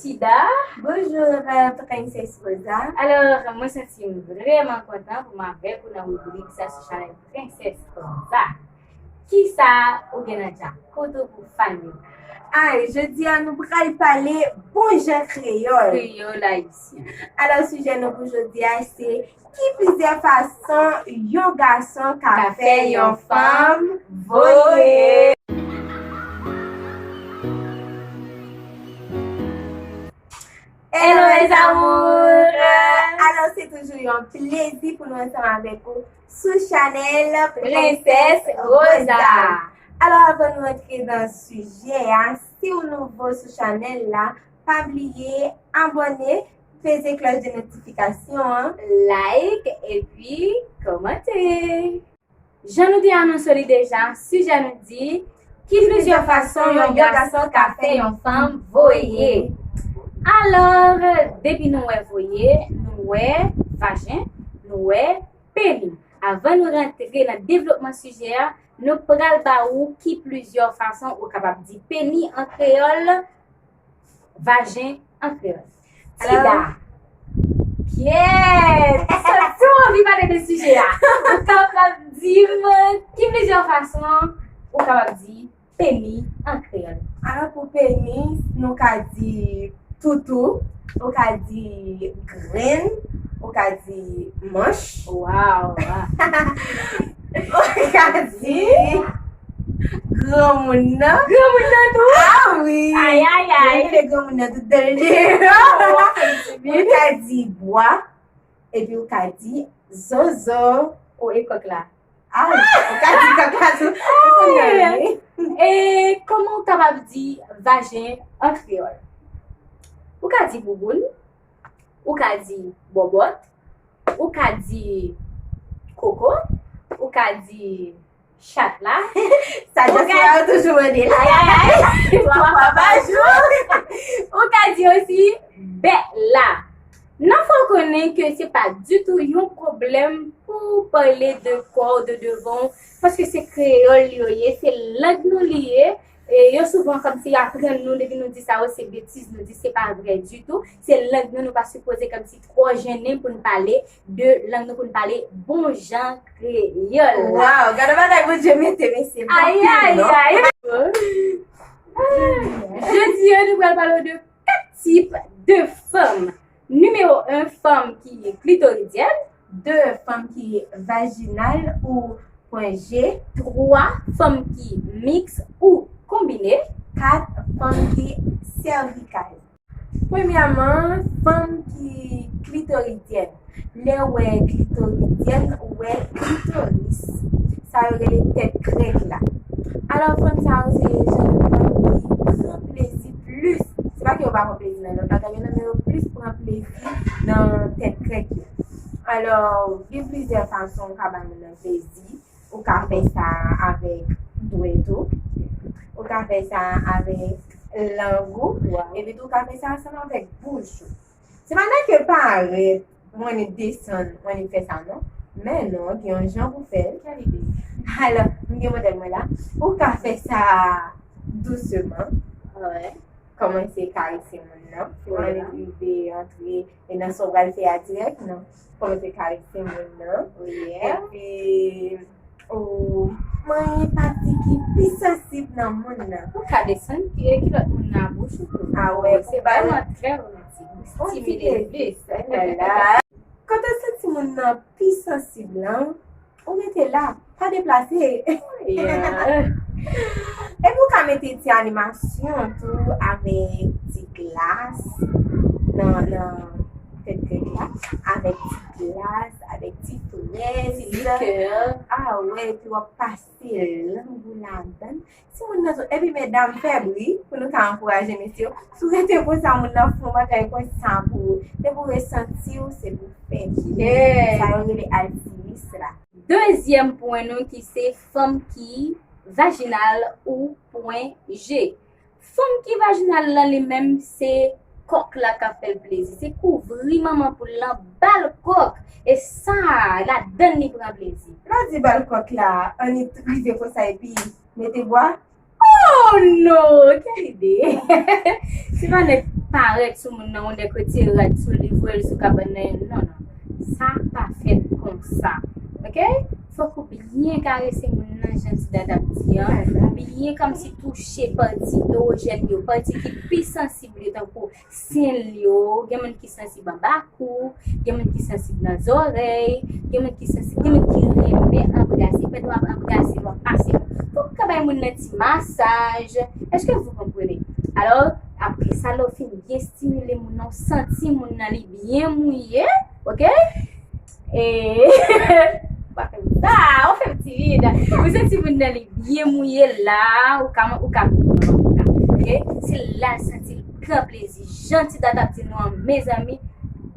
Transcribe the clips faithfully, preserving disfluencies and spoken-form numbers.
Tida. Bonjour, euh, Princess Rosa. Alò, mwen santi m vrèman kontan pou m avèk ou nan ribrik sa sou chanèl Princess Rosa. Kisa ou gen nan djakout ou pou fanmi? Ay, jodi a nou pral pale bon jan kreyòl. Kreyòl ayisyen. Alò, sijè nou pou jodi a se ki plizyè fason yon gason ka fè yon fanm voye. Hello, mes amours! Alò, se toujou yon plezi pou nou ansanm avèk ou sou chanèl Princess Rosa. Alò, avan nou antre nan sijè a, si w nouvo sou chanèl la, pa bliye abòne, peze klòch de notifikasyon an, like epi kòmante. Jan nou te anonse li deja, sijè nou di ki plizyè fason yon gason ka fè yon fanm voye. Alò, depi nou wè voye, nou wè vajen, nou wè peni. Avan nou rantre nan devlopman sijè a, nou pral ba ou ki plizyè fason ou kapab di peni an kreyòl, vajen an kreyòl. Tida. Kyèt! Santi w anvi pale de sijè a. Ou kapab di m ki plizyè fason ou kapab di peni an kreyòl. Alò, pou peni, nou ka di toutou, ou ka di grenn, ou ka di manch. Waw! Ou ka di granmoun nan. Granmoun nan tou? Ah wi! Ay, ay, ay! Mwen rele granmoun nan tout tan. Ou ka di bwa, epi ou ka di zozo. O, e kòk la? Ah, ou ka di kòk la tou. E kòman ou kapab di vajen an kreyòl? Ou ka di bouboun, ou ka di bòbòt, ou ka di koko, ou ka di chat la. Sa dyaspora yo toujou mande la. Ay, ay, ay. Twa fwa pa jou. Ou ka di osi bèt la. N ap fè w konnen ke se pa ditou yon pwoblèm pou w pale de kò w, de devan w, paske se kreyòl yo ye, se lang nou li ye. E yo souvan kòmsi aprann nou, depi nou di sa yo, se betiz nou di, se pa vrè ditou. Se lang nou, nou pa sipoze kòmsi twò jennen pou n pale de lang nou, pou n pale bon jan kreyòl. Waw, gade bagay Bondye mete mesye. Ay, ay, ay. Jodi a, nou pral pale de kat tip de fanm. Nimewo en, fanm ki klitoridyèn. De, fanm ki vajinal ou pwen G. Twa, fanm ki miks ou konbine. Kat, fanm ki sèvikal. Premyèman, fanm ki klitoridyèn. Lè w wè klitoridyèn, ou wè klitoris. Sa yo rele tèt grèk la. Alò, fanm sa yo se jan de fanm ki pran plezi plis. Se pa ke yo pa pran plezi nan lòt bagay yo, non, men yo plis pran plezi nan tèt grèk yo. Alò, gen plizyè fason ou ka ba moun nan plezi. Ou ka fè sa avèk dwèt ou. Ou ka fè sa avèk lang ou. Epi tou, ou ka fè sa ansanm avèk bouch ou. Se pa nan ke parèt, mwen desann, mwen fè sa non. Men non, gen yon jan pou fè l. Alò, m gen modèl mwen la. Ou ka fè sa douseman. Kòmanse karese moun nan. Ou pa rive antre e nan sa w pral fè a dirèk, non. Kòmanse karese moun nan. Epi, ou manyen pati ki pi sansib nan moun nan. Ou ka desann kilòt moun nan bouch ou tou. Ah wè, pou ba l vrèman trè romantik. Ou stimile plis. Kote w santi moun nan pi sansib lan, ou rete la, pa deplase. Epi ou ka mete ti animasyon tou avèk ti glas nan, nan tèt grèk la, avèk ti glas, avèk ti frèz. Ti likè. Ah wè, epi w ap pase lang ou ladan l. Si moun nan sou, epi medam, fè bri pou nou ka ankouraje mesye yo. Si w rete konsa, moun nan fè yon bagay konsa pou ou. Depi w resanti w, se pou fè bri. Sa yo rele altiyis la. Dezyèm pwen nou ki se fanm ki vajinal ou pwen G. Fanm ki vajinal lan li menm se kòk la k ap fè l plezi. Se kouvri manman poul lan, ba l kòk. E sa, ladan l li pran plezi. Lè w di ba l kòk la, annik rive konsa epi mete bwa. Oh non! Kèl ide! Se pa nèg parèt sou moun nan, ou nèk retire rad sou li, voye l sou kabann nan, non, non. Sa pa fèt konsa. Oke? Fòk ou byen karese moun nan, jan ti dad ap di an. Byen kòmsi touche pati ewojèn yo, pati ki pi sansib yo, tankou sen l yo, gen moun ki sansib anba kou, gen moun ki sansib nan zòrèy, gen moun ki sansib, gen moun ki renmen anbrase. Pandan w ap anbrase, w ap pase. Fòk ou ka bay moun nan ti masaj. Èske vous comprenez? Alò, apre sa, lè w fin byen estimile moun nan, w santi moun nan li byen mouye, oke? E, ou pa fè m sa, ou fè m timid. Ou santi moun nan li byen mouye la, ou ka, ou ka, oke? Se la l santi l pran plezi. Jan ti dad ap di nou an, mezanmi,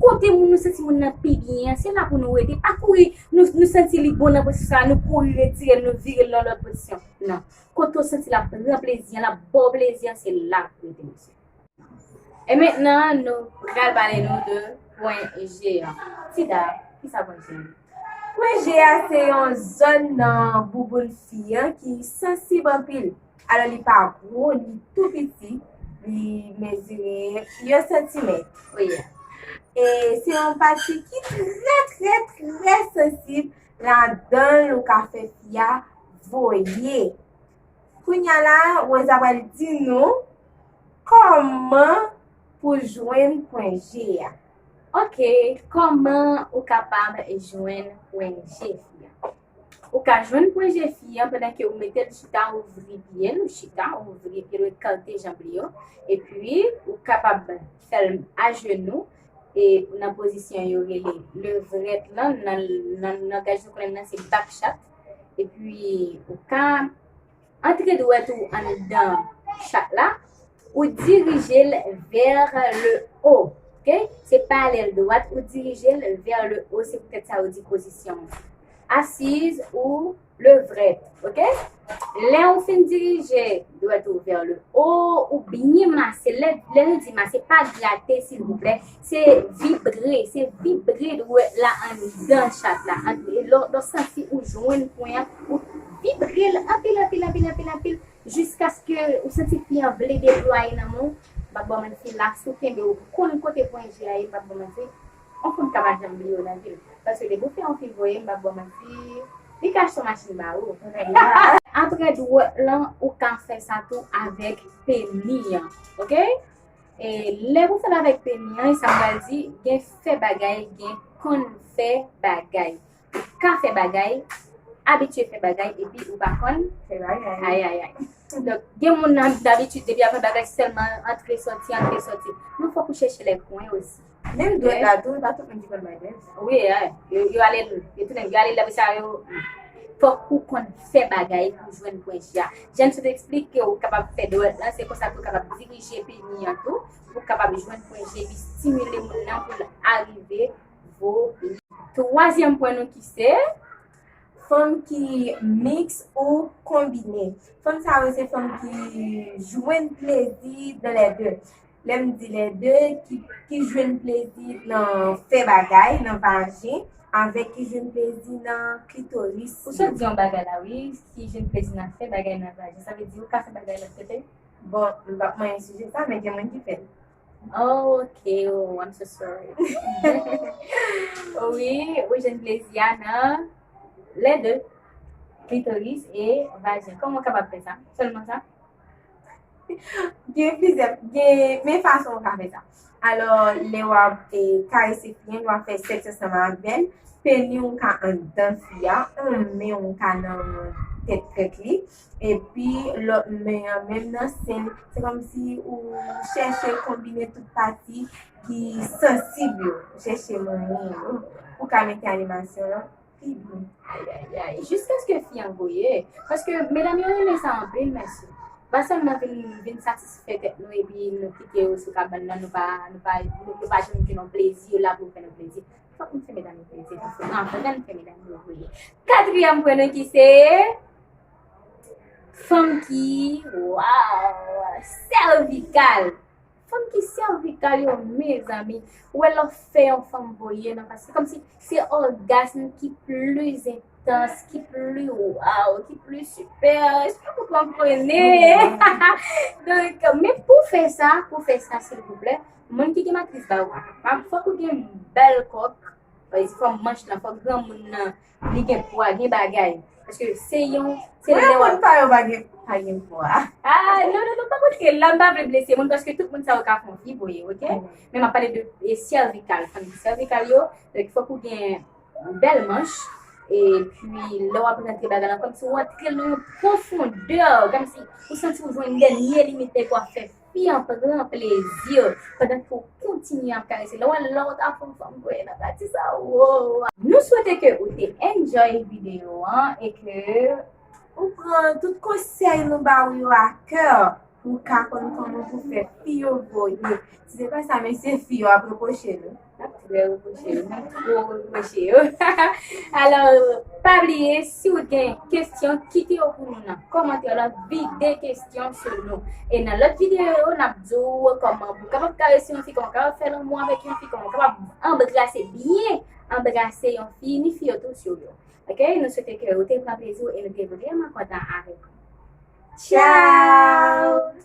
kote moun nou santi moun nan pi byen an, se la pou nou rete. Pa kouri, nou, nou santi li bon nan pozisyon sa, nou kouri retire l, nou vire l nan lòt pozisyon. Non. Kote w santi l ap pran plezi an, l ap ba w plezi an, se la pou w rete, mesye. E mentnan, nou pral pale nou de pwen G an. Tida, kisa pwen G an? Pwen G a se yon zòn nan bouboun fi an ki sansib anpil. Alò, li pa gwo, li tou piti, li mezire yon santimèt. Wi. E se yon pati ki trè, trè, trè sansib. Ladan l, ou ka fè fi a voye. Kounye a la, Rosa pral di nou kòman pou jwenn pwen G a. Oke, kòman ou kapab jwenn pwen G fi a? Ou ka jwenn pwen G fi a pandan ke ou mete l chita, ouvri pye l, ou chita, ouvri pye l, ou ekate janb li yo. Epi, ou kapab fè l ajenou, e nan pozisyon yo rele levrèt lan, nan, nan langaj nou konnen nan se back shot. Epi, ou ka antre dwèt ou anndan chat la, ou dirije l vers le haut, oke? Se pa lè l dwat, ou dirije l vers le haut, se poutèt sa yo di pozisyon asiz ou levrèt, oke? Lè ou fin dirije dwèt ou vers le haut, ou byen mase, lè, lè nou di mase, pa grate, silvouplè, se vibre, se vibre dwèt la anndan chat la. An-, e lè, lè w santi ou jwenn pwen an, ou vibre l anpil, anpil, anpil, anpil, anpil, jiskaske ou santi fi an vle deplwaye nan men w. M p ap ba w manti, la, si w kenbe, ou konn kote pwen G a ye, m p ap ba w manti. On fanm ka pa janm bliye w nan vi l. Paske depi w fè yon fi voye, m p ap ba w manti, li ka achte yon machin ba ou. Apre dwèt lan, ou ka fè sa tou avèk peni an. Oke? E lè pou fè l avèk peni an, sa m pral di, gen fè bagay, gen konn fè bagay. Ou ka fè bagay, abitye fè bagay, epi ou pa konn fè bagay. Ay, ay, ay. Donk, gen moun nan dabitid, depi ap fè bagay, se sèlman antre, sòti, antre, sòti. Non, fòk ou chèche lè kwen osi. Menm dwèt la tou, e pa tout moun ki konn bay dwèt. Wi, yo, yo ale, yo tounen, yo ale lè sa yo. Fòk ou konn fè bagay pou jwenn pwen G a. Jan m sot eksplike w, ou kapab fè dwèt lan, se konsa tou ou kapab dirije peni an tou, pou w kapab jwenn pwen G, epi estimile moun nan pou l arive voye. Twazyèm pwen nou ki se fanm ki miks ou konbine. Fanm sa yo se fanm ki jwenn plezi dans les deux. Lè m di les deux, ki, ki jwenn plezi nan fè bagay, nan vajen, avèk ki jwenn plezi nan klitoris. Ou sot di yon bagay la, wi, ki jwenn plezi nan fè bagay nan vajen. Sa vle di ou ka fè bagay lòt kote? Bon, m p ap manyen sijè sa, men gen moun ki fè l. Oh, ok, oh, I'm so sorry. Wi, ou jwenn plezi a nan les deux, klitoris e vajen. Kòman w kapab fè sa? Sèlman sa? Gen plizyè, gen, men fason w ka fè sa. Alò, lè w ap, e, karese fi an, lè w ap fè sèks ansanm avè l, peni w ka anndan fi a, on men w ka nan tèt krèk li, epi lòt men an menm nan sen l. Se kòmsi ou chèche konbine tout pati ki sansib yo, ou chèche manyen yo pou ka mete animasyon an pi byen. Ay, ay, ay. Jiskaske fi an voye. Paske medam yo renmen sa anpil, mèsi. Pa sèlman vin, vin satisfè tèt nou epi nou kite yo sou kabann nan, nou pa, nou pa, nou, nou pa janm jwenn yon plezi, yo la pou fè nou plezi. Fòk nou fè medam yo plezi tou. Anfen, ann fè medam yo voye. Katriyèm pwen nou ki se fanm ki, waw, sèvikal. Fanm ki sèvikal yo, mezanmi. Ou wè lè w fè yon fanm voye nan, paske kòmsi se ògasm ki pli enp-, distans ki pli waw, ki pli sipè. Èske vous comprenez? Donk, men pou fè sa, pou fè sa, silvouplè, moun ki gen matris ba ou, fòk ou gen bèl kòk, fòk manch lan, fòk granmoun nan, li gen pwa, gen bagay. Paske se yon, se lè w ap... Moun pa yo pa gen, pa gen pwa. Ah, non, non, non, pa montre la, m pa vle blese moun, paske tout moun sa yo ka fè yon fi voye, oke? Men m ap pale de, e, sèvikal, fanm sèvikal yo, donk fòk ou gen bèl manch, epi lè w ap rantre bagay lan, kòmsi w rantre nan yon pwofondè, kòmsi ou santi w jwenn dènye limit, epi w ap fè fi an pran plezi, pandan ke w kontinye ap karese. Lè w wè lòt ap fè yon fanm voye nan pati sa, wow! Nou swete ke ou te enjoy videyo an e ke ou pran tout konsèy nou ba ou yo a kè pou w ka konn kòman pou fè fi yo voye. Si se pa sa, mesye, fi yo ap repwoche nou. N ap trè repwoche yo, n ap twò repwoche yo. Alò, pa bliye, si w gen kesyon, kite yo pou nou nan kòmantè lan, vide kesyon sou nou. E nan lòt videyo yo, n ap di w kòman pou w kapab karese yon fi, kòman w kapab fè lanmou avèk yon fi, kòman w kapab anbrase byen, anbrase yon fi, ni fi yo tou sou yo. Oke, nou swete ke ou te pran plezi w e nou te vrèman kontan avèk ou. Tchao!